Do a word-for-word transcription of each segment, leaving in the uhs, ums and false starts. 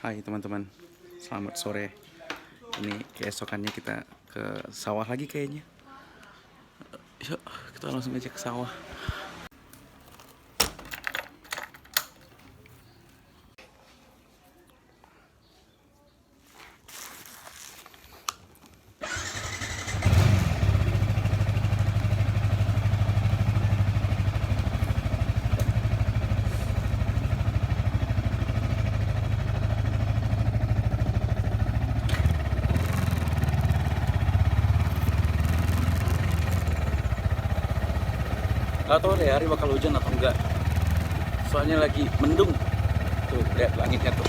Hai teman-teman, selamat sore. Ini keesokannya kita ke sawah lagi kayaknya. Yuk, kita langsung aja ke sawah. Nggak tahu deh hari bakal hujan atau enggak. Soalnya lagi mendung. Tuh, lihat langitnya tuh.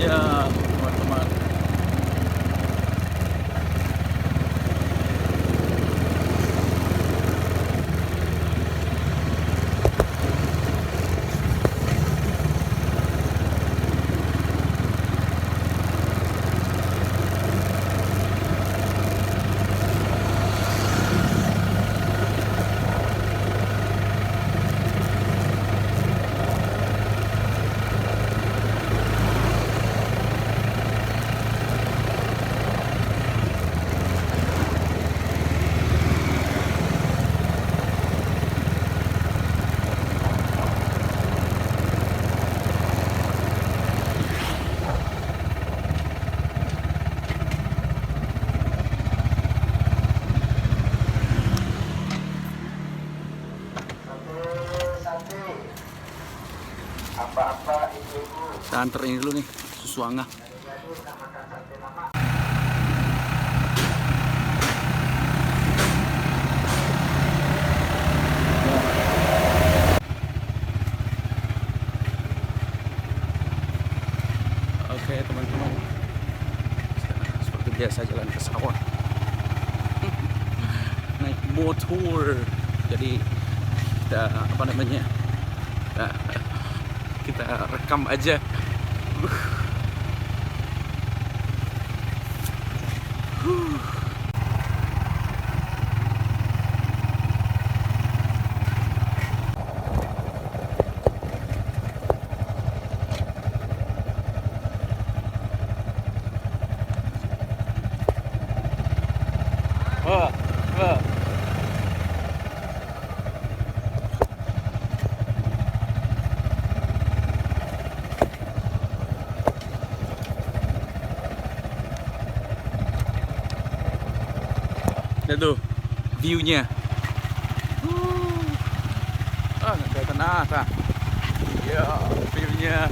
Ya, teman-teman. Kita antar ini dulu nih, susu angah. Oke, teman-teman. Seperti biasa, jalan ke sawah. Naik motor. Jadi, kita, apa namanya, kita, kita rekam aja. Uh. Huh. Wah, wah. Lihat tuh, view-nya. Wuh. Ah, nggak kelihatan ah, sah. Ya, view-nya.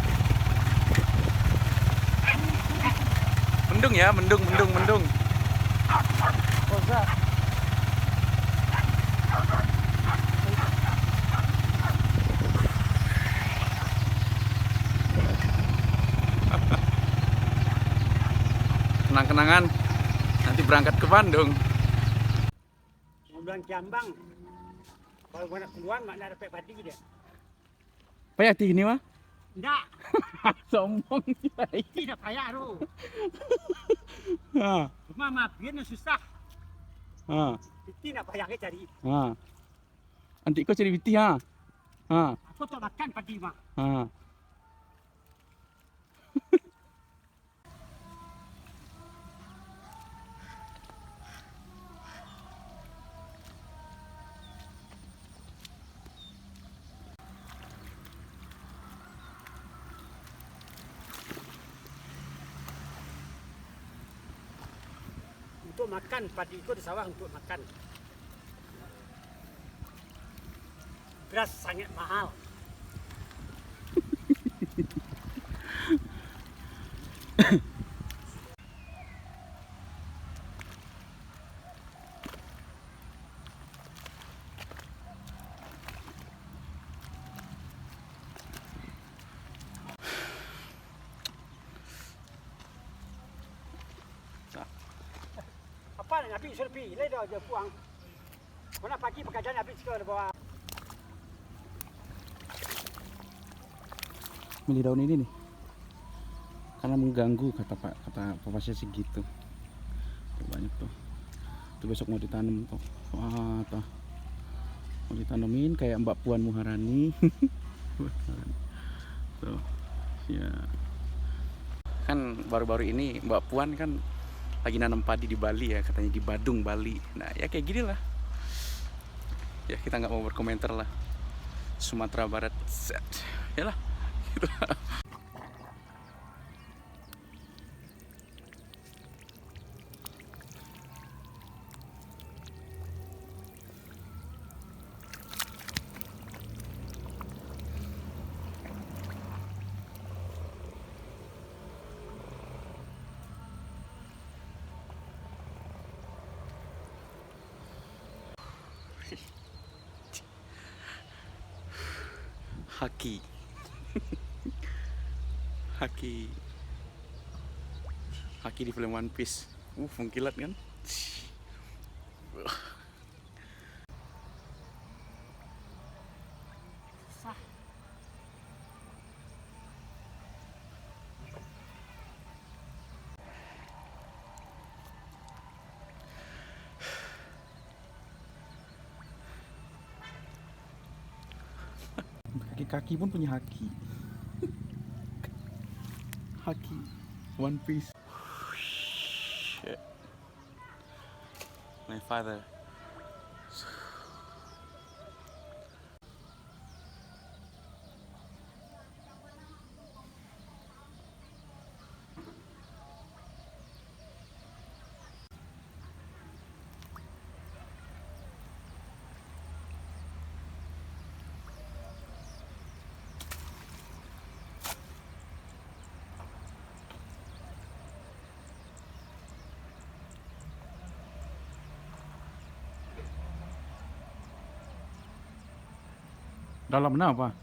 Mendung ya, mendung, mendung, mendung. Oh, sah. Kenang-kenangan nanti berangkat ke Bandung. Bulan Kiambang, kalau nak keluar, mak nak dapat padi dia. Payah ti ini mah? Ndak. Sombong. Iti nak payah tu. Ha. Cuma mah, biar nak susah. Ha. Iti nak payah ke cari. Ha. Antik kau cari pitih, ha? Ha. Aku tak makan padi mah. Ha. Makan padi ko di sawah untuk makan. Beras sangat mahal. Apa nak ambil selfie? Lai dah je puang. Mana pagi pekerjaan habis ke bawa? Milih daun ini nih. Karena mengganggu, kata Pak, kata Pak Pasya sih gitu. Tuh, banyak tuh. Tuh besok mau ditanam tuh. Wah, tuh. Mau ditanemin kayak Mbak Puan Muharani. Tuh. Ya. Kan baru-baru ini Mbak Puan kan lagi nanam padi di Bali ya, katanya di Badung, Bali. Nah, ya kayak gini lah. Ya, kita nggak mau berkomentar lah. Sumatera Barat, set. Yalah. Gitu. Haki. Haki. Haki di film One Piece. Uh, mengkilat kan? Susah. Kaki-kaki pun punya haki. Haki. One Piece. Shit. My father. Dalam na apa?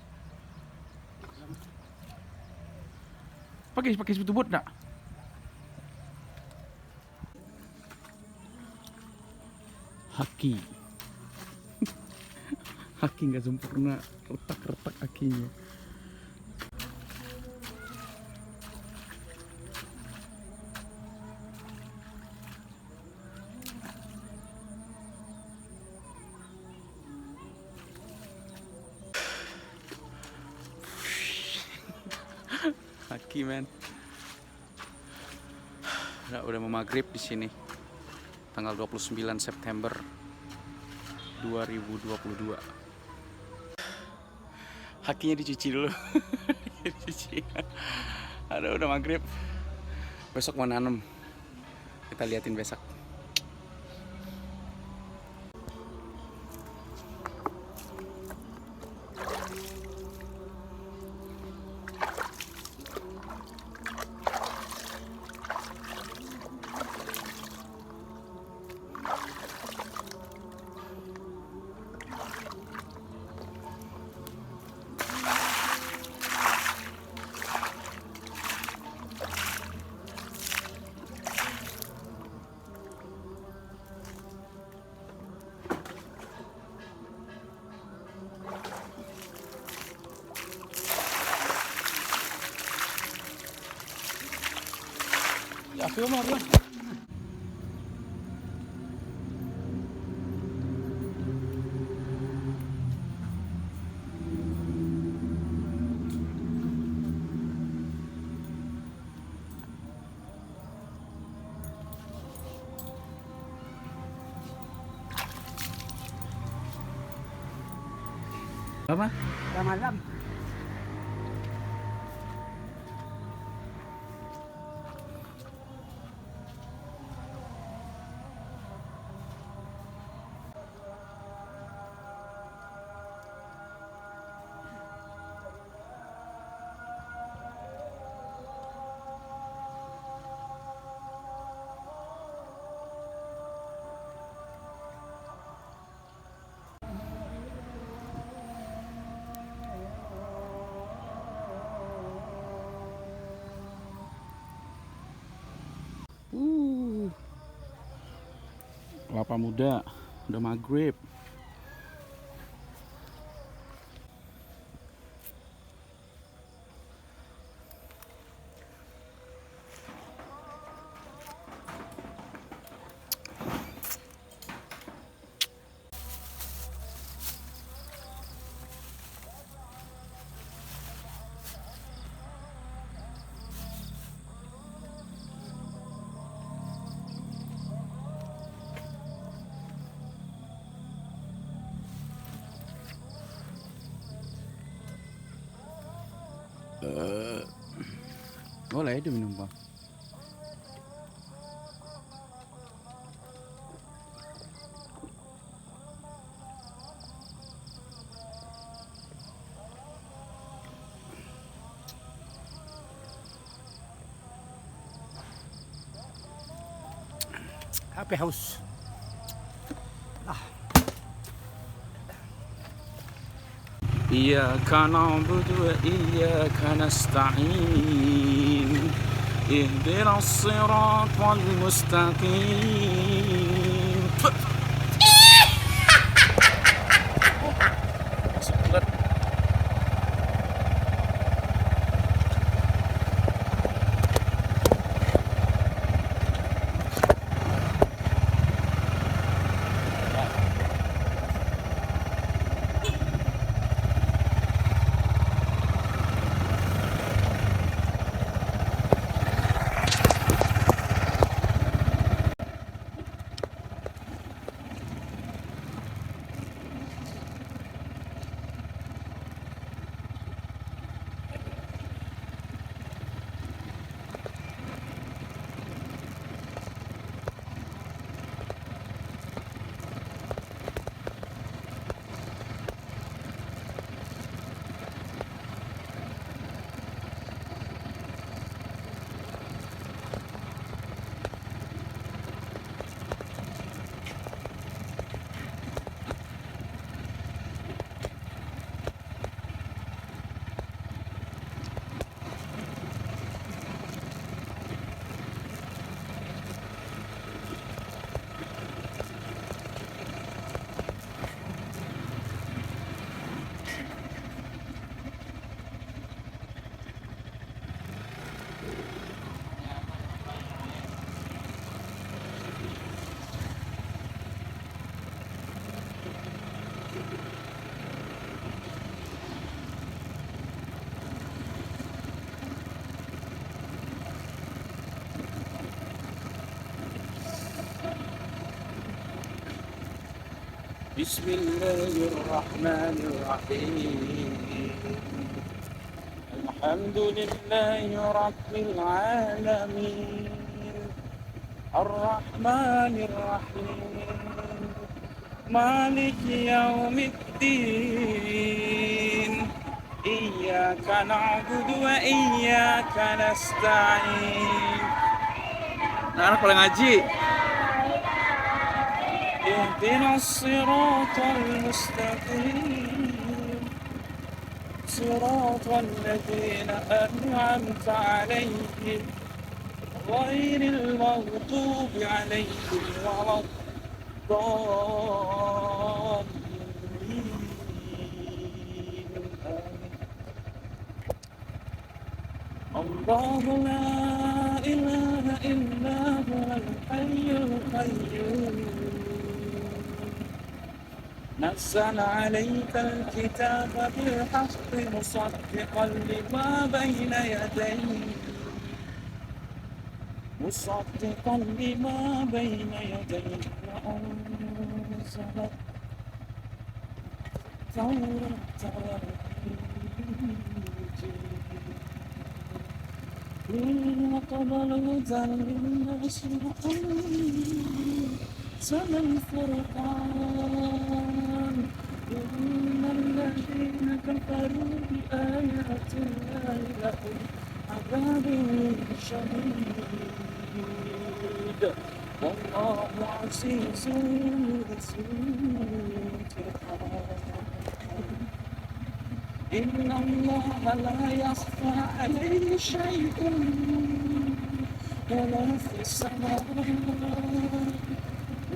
Pakai, pakai sepatu bot ndak? Haki. Haki nggak sempurna, retak-retak hakinya. Haki, man. Nah, udah mau maghrib di sini. Tanggal dua puluh sembilan September dua ribu dua puluh dua. Hakinya dicuci dulu. Dicuci. Aduh, udah maghrib. Besok mau nanam. Kita liatin besok. Ya, aku mah, Bang. Apa? Udah malam. Kelapa muda, udah maghrib. Eh. Oh, lah, itu minum, Bang. Ape haus? Ah. إياك نعبد وإياك نستعين. اهدنا الصراط المستقيم. بسم الله الرحمن الرحيم. الحمد لله رب العالمين. الرحمن الرحيم. مالك يوم الدين. إياك نعبد وإياك نستعين. Anak-anak pada ngaji. اهدنا الصراط المستقيم. صراط الذين أنعمت عليهم غير المغضوب عليهم ولا الضالين. آمين. الله لا إله إلا هو الحي القيوم. نزل عليك الكتاب بالحق مصدقا لما بين يديه، مصدقا لما بين يديه وأنزل التوراة والإنجيل من قبل هدى للناس وأنزل الفرقان. إن الذين كفروا بآيات الله لهم عذاب شديد. والله عزيز ذو انتقام. إن الله لا يخفى عليه شيء ولا في السماء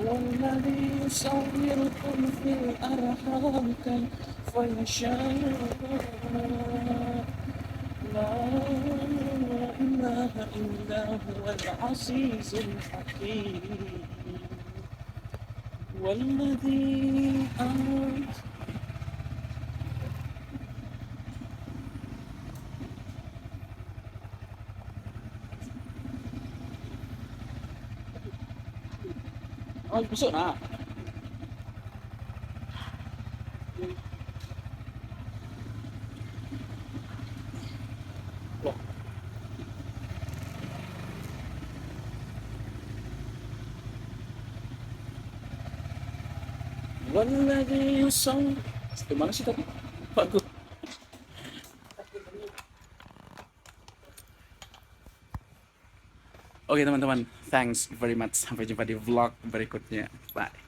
والذي يصوركم في الأرحام كيف يشاء. لا إله إلا هو العزيز الحكيم. والذي أنزل Oh, masuk nah. Walladhi yusaww-, di mana sih tadi? Pak Gu. Oke, teman-teman, thanks very much. Sampai jumpa di vlog berikutnya. Bye.